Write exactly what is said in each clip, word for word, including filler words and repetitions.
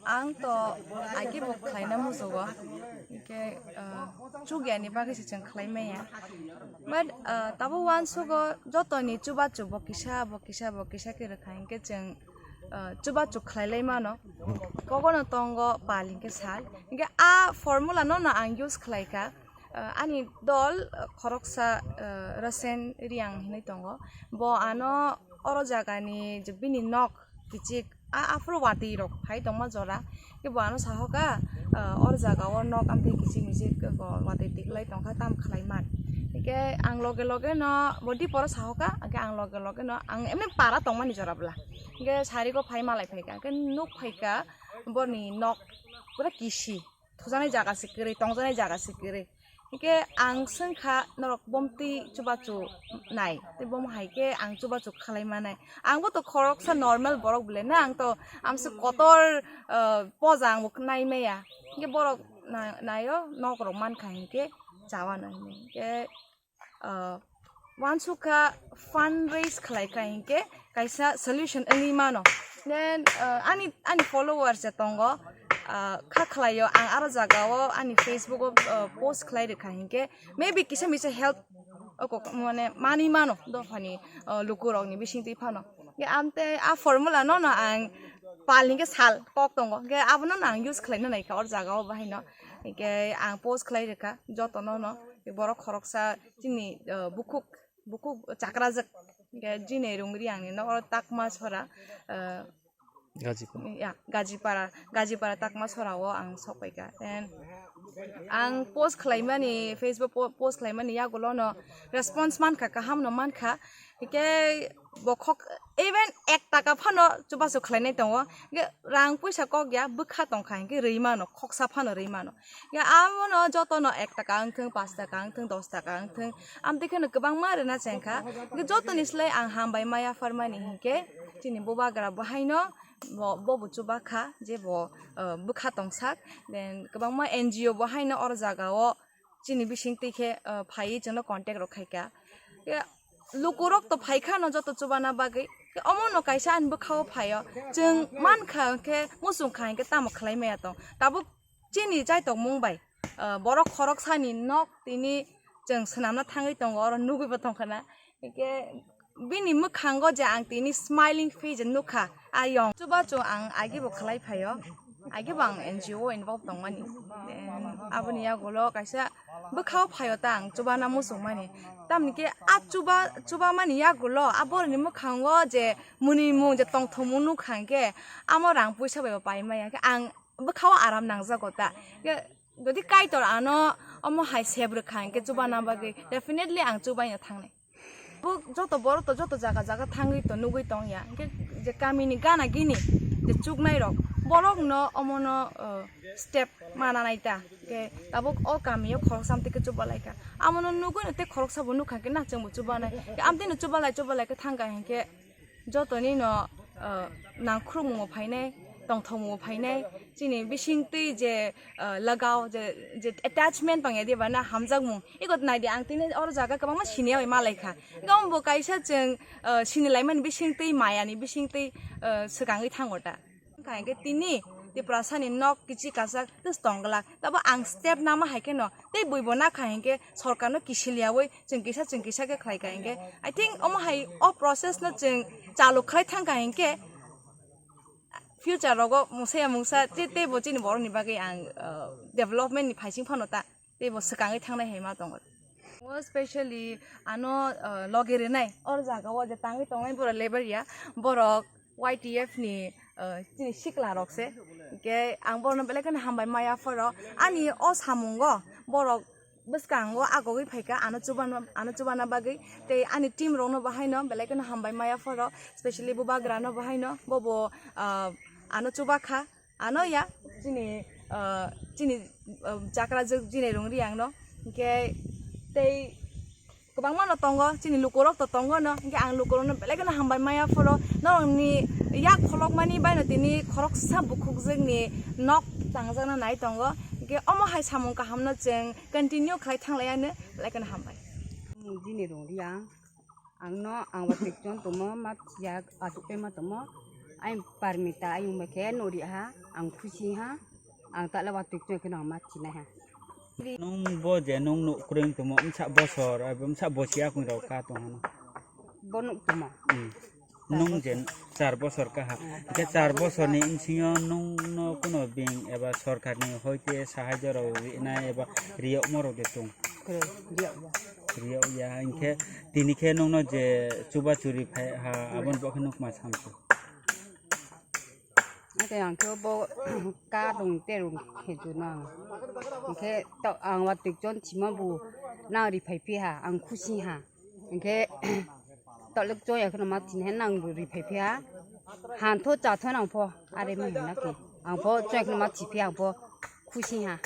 Ang to agi bo khlaina musugo, hingke, ah, chukya ni bagwi se chwng khlai maya. But, ah, tabuk uansugo jotoni chubachu bo kisa, bo kisa, bo kisa khe rwkha, hingke chwng, ah, chubachu khlai lai mano. Kogono tongo pal hingke sal. Hingke a formula no no ang use khlai kha. Ah, ani dol, ah, khoroksa, ah, Rasen Riang hinui tongo. Bo ano oro jagani je bini nok kichik, a, aphuru watwi rok phai tongma jora. Khe bo ano sahoka, ah, oro jaga o nok amtwi kichik michik bo watwi tiklai tongkha, tam khlai man. Hingke ang loge loge no bo diporo sahoka, hingke ang loge loge no ang emni para tongmani jora bwla. Hingke sari go phai malai phaika, hingke nuk phaika borni nok pura kisi. Thujaknai jaga se kwrwi, tongjaknai jaga se kwrwi. Hingke ang swngkha norok bomtwi chubachu nai, tei bom hai khe ang chubachu khlai manai. Ang bo to khoroksa normal borok bwle na, ang to amse kotor, ah, poja ang bo nai maya. Hingke borok na-, naio nok rok mankha hingke chawano hinwi. Hingke ah, uansukha fundraise khlai kha hinkhe kaisa solution wngwi mano. Then, ah, ani, ani followers je tongo, ah, kha khlaio, ang aro jagao ani Facebook o, ah, post khlai rwkha hinkhe maybe kisa misa help, oko, mane, manwi mano dophani, ah, lukurokni bisingtwi phano. Hingke amtei a formula no no ang pal hingke sal kok tongo, hingke abono no ang use khlaina naikha or jagao bahaino. Hingke ang post khlai rwkha jotono no. Borok khoroksa chini, ah, bukhuk, bukhuk chakrajak, hingke Jinai Rungri ang ni nok oro Takma sora, ah, Gajipara. Ya, Gajipara, Gajipara Takma sora o ang sok paikha. Then ang post khlaimani, Facebook po-, post khlaimani yagulo no response mankha, kaham no mankha. Hingke bokhok even ek taka phano chubachu khlainai tongo. Hingke rang puisa kok ya, bwkha tongkha hingke rwi mano, khoksa phano rwi mano. Ya, abono jotono ek taka wngthung, pash taka wngthung, dos taka wngthung, amtwi kheno kwbangma rwna chengkha. Hwnkhe jotoni slai ang hambai maya pharmani hinkhe chini bubagra bo haino bo, bobo chubakha je bo, ah, bwkha tongsak. Then kwbangma N G O bo haino oro jagao chini bisingtwi khe, ah, phaiwi chwngno contact rok khaikha. Ya, lukurok to phaikha no joto chubana bagwi. Omono kaisa ani bwkhao phaio. Chwng mankha khe, muchungkha hinkhe tamo khlai maya tong. Tabuk chini chaitokmung bai, ah, borok khoroksani nok tini chwng swnamna thangwi tongo, oro nugwi bo tongkha na. Hinkhe bini mwkhango je ang tini smiling face nukha, ayong. Chubachu ang agi bo khlai phaio. Agi bo ang N G O involve tongmani. Then aboni yagulo kaisa bwkhao phaio ta ang chubana muchungmani. Tamni khe a chuba, chubamani yagulo a borokni mwkhango je mwnwimung je tongthokmung nukha hinkhe amo rang puisa bai bo pai maya. Khe ang bwkhao aram nangjago ta. Khe jodi Kaitor ano omo hai sep rwkha hinkhe chubana bagwi definitely ang chubaino thangnai. Bo joto borok to joto jaga jaga thangwi to nugwi tong ya. Hinkhe je kamini gana gini je chuknai rok, borok no omono, uh, step mana nai ta. Hinkhe tabuk o kamio khoroksa amtwi khe chuba lai kha. Amono nugwi no tei khoroksa bo nukha khe na chwngbo chuba nai. Hinkhe amtwi no chuba lai, chuba lai khe thang kha hinkhe jotoni no, uh, nangkhrumungo phainai, tongthokmungo phainai, chini bisingtwi je, uh, lagao, je, je attachment tongya diba na hamjakmung. Eko naidi ang tini oro jaga kwbangma siniya bai malai kha. Gom bo kaisa chwng, uh, sinilaimani bisingtwi mayani bisingtwi, uh, swkangwi thango ta. Wngkha hinkhe tini Tiprasani nok kichi kasak twis tong glak. Tabo ang step nama hai kheno tei bui bo nakha hinkhe sorkarno kisil yaui chwng kisa chwng kisa khe khlai kha hinkhe. I think omo hai o process no chwng chalu khlai thang kha hinkhe future rogo mungsa ya mungsa te, tei bo chini borok ni bagwi ang, uh, development ni phaising phano ta. Tei bo swkangwi thangnai hai ma tongo. O specially ano, ah, logi rwnai, or jaga o je tangwi tongnai borok leber ya, borok Y T F ni, ah, chini sikla rok se. Hinkhe ang borokno belai kheno hambai maya phoro. Ani o samungo borok bwskango agogwi phaikha ano chubana, ano chubana bagwi. Tei ani team rokno bo haino belai kheno hambai maya phoro, specially bubagra no bo haino, bobo, ah, ano chubakha. Ano ya, chini, ah, chini, ah, chakrajwk Jinai Rungri ang no, Hwnkhe tei kwbangma no tongo, chini lukurok to tongo no, hwnkhe ang lukurokno belai kheno hambai maya phoro, norokni yak pholokmani baino tini khoroksa bukhukjwkni nok tangjakna nai tongo, hwnkhe omo hai samung kahamno chwng continue khlai thanglaiyano belai kheno hambai. Mung jini rung riya. Ang no, ang watwi chon tongmo, ma thiya, achuk tei ma tongmo. Ayung Parmita, ayung bai khe nori ha, ang khusi ha, ang tala watwi chon khe no ma thinai ha. Nung bo je nung nuk kwrwng tongmo, msa bosor, abo msa bosi akung rok ka tong hano. Bo nuk tongmo? Hmm. Nung je char bosor ka ha. Hmm. Hwnkhe char bosorni bisingo nung no kuno beng eba sorkarni hoite sahajyo rok rinai eba riyokmo rok de tong? Kwrwi, riyokya. Riyokya, hwnkhe tini khe nungno je chubachu ri phai ha, aboni bo khe nuk ma samsu. Ate ang khe bo ka rung te rung khe ju no. Hwnkhe to ang watwi chon thima bu nang ri phai phi ha, ang khusi ha. Hwnkhe tolok choya kheno ma thin he nang ri phai phi ha. Han tho cha tho nang pho, are ma hina ki. Ang pho choya kheno ma thi phi ang pho. Khusi ha.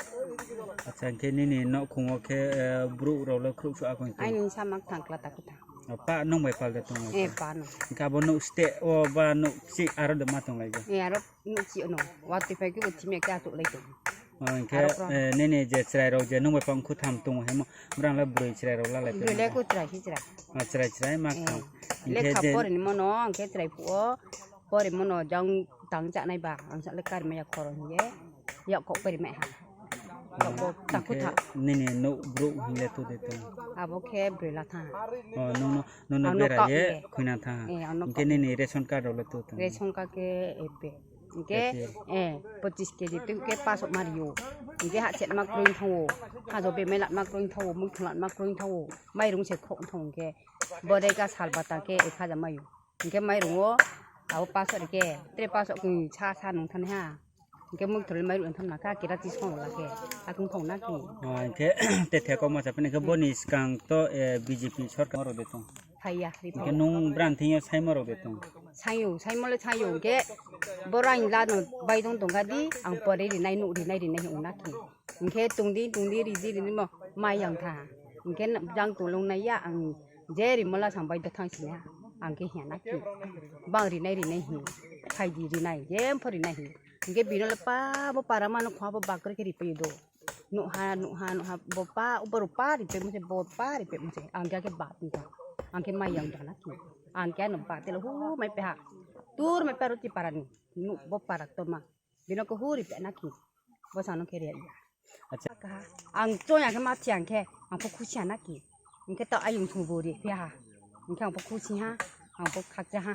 Acha, hwnkhe nini nokhungo khe, eh, brouh rok le khuruk su akon tong? Aini samak thang kla ta kutha. O, pa nwng bai pal da tongo? Eh, pa no. Hwnkhe abo nuk ste o ba nuk si aro de ma tong lai go? Eh, aro nuk si ono. Watwi phai khe bo thimi khe achuk lai tong. O, hwnkhe, aro kra. Eh, nini je chwrai rok je nwng bai pal khu tham tongo hemo, brang le bwrwi chwrai rok la lai tong? Bwrwi le khu chwrai si chwrai. O, chwrai chwrai ma kham. Eh, hwnkhe lekha je pori ni mono, hwnkhe chwrai phuo. Pori mono jang tang chanai ba, ang sa le kari maya khoro hinye, yak kok pori mai ha. Yak kok ta khu tha. Nini nuk brouh hinle tu de tong? Abo khe bwrwi la tha. O, nung no, nung no bera ye khuina tha. Eh, ang nok kok ye. Hwnkhe nini ration card rok le tu tong? Ration card khe epe. Hwnkhe, eh, pochis kg tu khe pasok ma rio. Hwnkhe ha chet ma kroi thango. Hajo be mai lat ma kroi thango, mui thong lat ma kroi thango. Mairung se khok thango hwnkhe. Bodai ka sal bata khe ek hajar mayo. Hwnkhe mairungo abo pasok rikhe, tre pasok khe sa sa nung thani ha. Hwnkhe mukthorwi mairung tham na kha, kera tisong la khe, akung thong na ki. O, hwnkhe te thekok ma chapini khe boni swkang to, eh, B J P sorkar oro de tong. Phaiya, ri phaiya. Hwnkhe nung bran thingyo saimo rok de tong? Sayo, saimo le sayo, hwnkhe borang lano baidong tong kha di, ang pore rinai, nuk rinai, rinai hwnna ki. Hwnkhe tongdi, tongdi, ridi, ridi mo mai yang tha. Hwnkhe jang tolong nai ya, ang je rimala sang bai da thang sini ha. Ang khe hiya na ki. Bang rinai, rinai hi. Phaidi rinai, jempho rinai hi. Hwnkhe bino le pa bo para mano khwa bo bakre khe ripai do. Nuha, nuha, nuha, bo pa, bo ro pa ripai mo se, bo pa ripai mo se. Ang khe ba tong kha. Ang khe mai yang da na ki. Ang khe ano ba tele hu mai pe ha. Tur mai pe ro ti para ni. Nu bo para to ma. Bino ko huri pe na ki. Bo sano khe ria. Acha. Ang choya khe ma thiang khe, ang pho khusi ha na ki. Hwnkhe to ayung thung bo ri phi ha. Hwnkhe ang pho khusi ha, ang pho khakcha ha.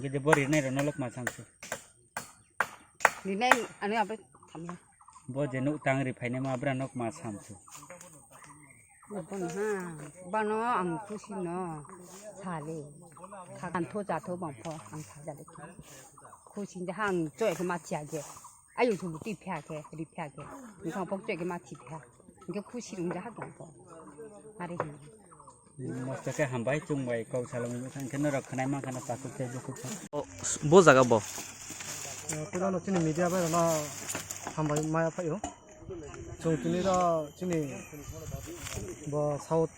Gede bo rinai rok no lok ma samsu. Rinai ani abe thamya. Bo je nuk tang ri phainai ma bra nok ma samsu. Bano ha, bano ang khusi no sale. Khakan tho cha tho bang pho ang sa jale. Khusi ja ha ang choi khe ma thiya je. Ayu thulu ti phya khe, ri phya khe. Nkhang pok choi khe ma thi phya. Nge khusi rung ja ha bang pho. Are hi. Mosto khe hambai chwng bai kok salong khe norok khwnai ma khana pasu khe bukhuk khe. O, bo jaga bo. Puila no chini media bai no hambai maya phaio. Chwng tini ro chini bo South,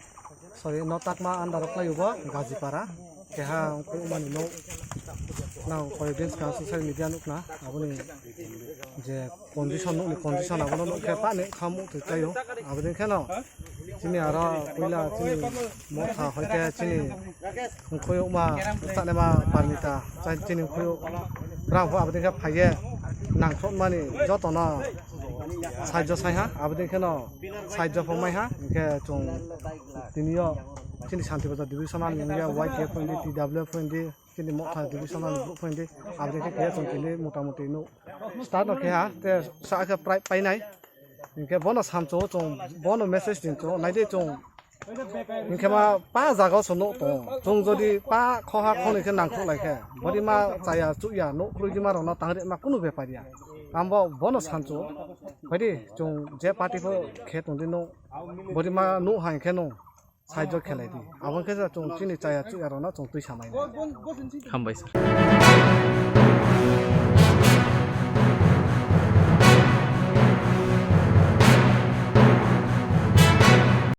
sorry, no Takma under o khlaio bo Gajipara. Keha ongkhormani no nang koi din swkang social media nukna aboni je condition nukni condition abono nukhe pani khamuk twi taiyo. Aboni kheno chini aro puila chini motha hoite chini Nkhuyukma, chanema Parmita, chai chini nkhuyuk rang pho aboni khe phaiye nangthokmani jotono sahajyo saiha, aboni kheno sahajyo pho maiha, hinkhe chwng tiniyo chini Santi Bazar divisional ni wngya Y T F pho hindi, T W F pho hindi, chini Motha divisional ni brouh pho hindi, aboni khe khe chwng tini motamuti nuk start no khe ha, te sa khe prai painai, hinkhe bono samchwo chwng, bono message din chwng, naidi chwng. Hinkhe ma pa jaga o se nuk tongo. Chwng jodi pa khoha khoni khe nangkuk lai khe, bodi ma chaya chukya nuk khului di ma rok no tang ri ma kunu bepar ya. Ang bo bono sanchu. Phaidi chwng je party pho khe tong di nuk, bodi ma nuk hai khe nuk sahajyo khe lai di. Abo khe chwng chini chaya chukya rok no chwng twi samai nai. Hambai sir.